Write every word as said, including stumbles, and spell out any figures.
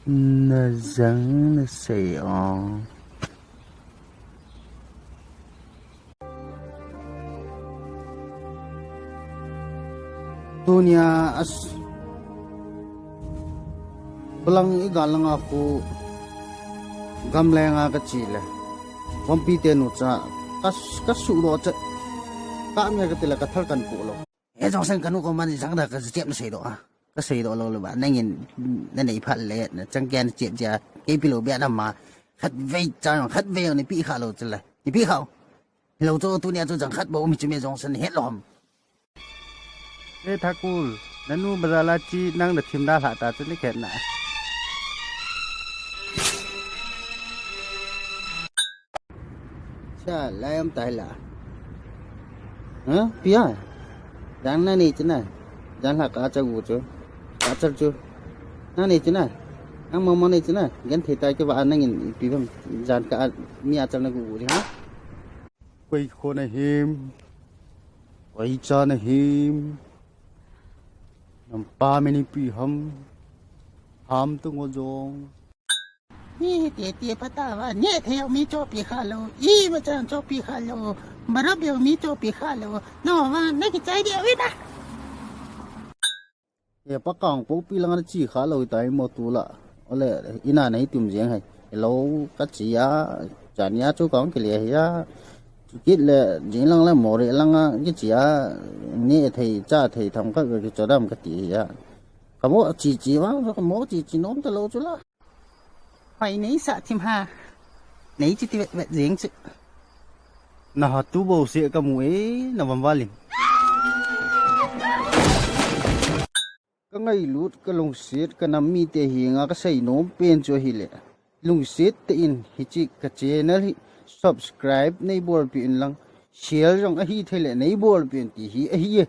Na jang na sei o. Tunia as balang i galanga khu gamlenga ka chi le. Vampi te nu cha ka, ka su lo cha. Ka mi ka ti le ka thal kan pu lo. E jong sang ka nu ko man jang da ka chep na sei do a. Ka sei do lo lo ba. Nangin na nei phat le na chang ken chep ja. Kei pi lo bia na ma. Khat vei cha khat vei ni pi kha lo cha le. Ni pi kha. Lo cho tunia cho jang khat bo mi chu me jong sang het lo ham. E Thakul, nanu bazar la chi nang da thim da lha ta chu ni khet na. Cha, lai am tai la. Ha? Pia? Jang na ni china. Jang la ka cha gu chu. Ka cha chu. Na ni china. Nang mama ni china. Gen thei tai ke ba nangin pi bam. Jan ka mi a cha na gu gu ha. Koi kho na him. Koi cha na him. Nam pa me ni pi ham. Ham tu ngo jong. Ni te te pata va. Ni thei mi cho pi kha lo. I ma chan cho pi kha lo. Bara be mi cho pi kha lo. No va. Na ki chai dia wi na. E pa kang po pi lang na chi kha lo tai mo tu la. Ole ina nei tum jeng hai. Lo ka chi ya. Chan ya chu kang ki le ya. Kit le jing lang le mo re lang a ki chi ya. Ni thei cha thei tham ka ki cho dam ka ti ya. Ka mo chi chi wa ka mo chi chi nom ta lo chu la. Hoi nei sa thim ha. Nei chi ti vet vet jeng chu. Na ha tu bo se ka mu e na vam valin. Ka ngailut ka lungset ka nam mite hi nga ka sei nom pen chu ahi le. Lungset te in hichi ka channel hi subscribe nei bol pi in lang. Share jong ahi thei le nei bol pi in ti hi ahi e.